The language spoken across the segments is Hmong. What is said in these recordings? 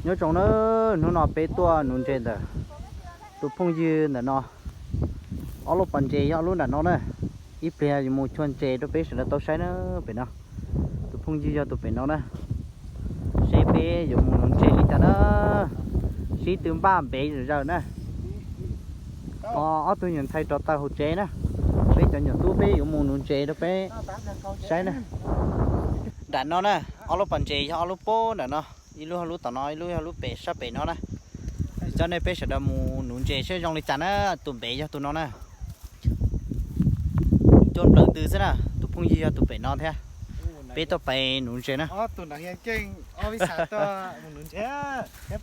Nyob zoo na, hnub no peb tuaj nuv ntses ntawm tus phooj ywg ntawm no. Ob lub pas ntses yog lub nram no na. Ib pliag yuav mus chua ntses rau peb sawv daws tau saib na. Pem no, tus phooj ywg yog tus pem no na. Seb peb yuav mus nuv ntses li cas na. Sib tw npaj npev zom zaws na. Ho ob tug nyuam ntxhais rov taws hauv tsev na. Peb cov nyuam tub peb yuav mus nuv ntses rau peb saib na. Nram no na, ob lub pas ntses yog ob lub pab nram no. Ib lub yog lub tom no, ib lub yog lub pem sab pem no na. Coj nej peb sawv daws mus nuv ntses seb zoo li cas na. Tus npev yog tus no na. Cua nplawm ntws xwb na, tus phooj ywg yog tus pem no thiab. Peb tuaj pais nuv ntses na.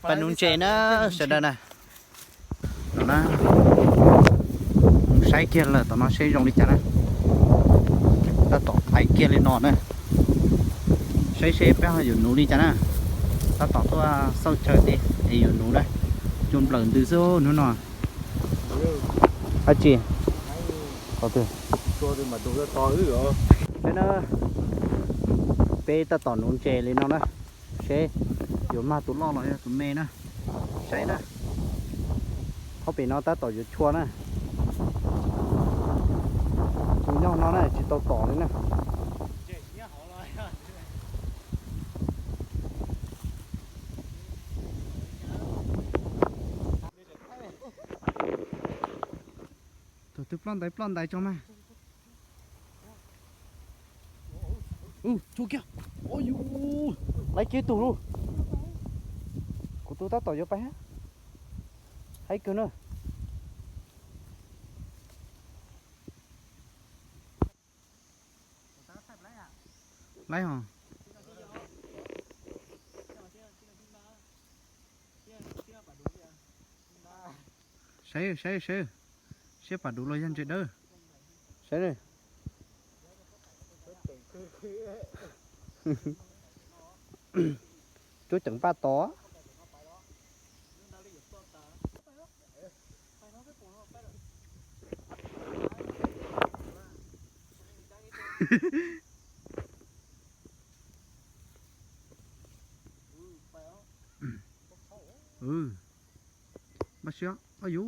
Pais nuv ntses na, sawv daws na. No na, mus saib kiag lawm tom no seb zoo li cas na. Tab tom pais kiag li no na. Saib seb peb ho yuav nuv li cas na. Tab tom tuaj xauj chaw tes es yuav nuv na. Cua nplawm ntws xwb hnub no. Ab tsi, qhov twg? Saib na, peb tab tom nuv ntses li no na, seb yuav mag tus loj los yog tus me na. Saib na, qhov pem no tab tom yuav chua na. Tus nyob no na tsis tau tom li na. Tus twg ploj ntais ploj ntais tso mas. Ua kiag, ua yu, laiv kiag tus lauj. Kuv tus tab tom yuav pais, haib kawg na. Laiv hos. Saib saib saib, saib pam duv los yog ntses dawb. Saib, cuab ceev npaj tod. Npaj siab, ua yu.